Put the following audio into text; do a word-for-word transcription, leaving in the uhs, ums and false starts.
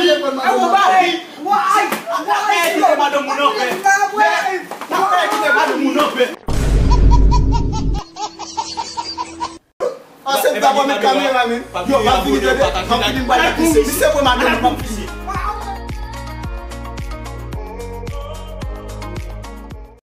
Kite madanm mwen anpè. Kite madanm mwen anpè. Ase m ta pran met kamera, men. Yo, m ap vini, tande. M ap vini, m pral pise. Misye pran madanm mwen, m ap pise.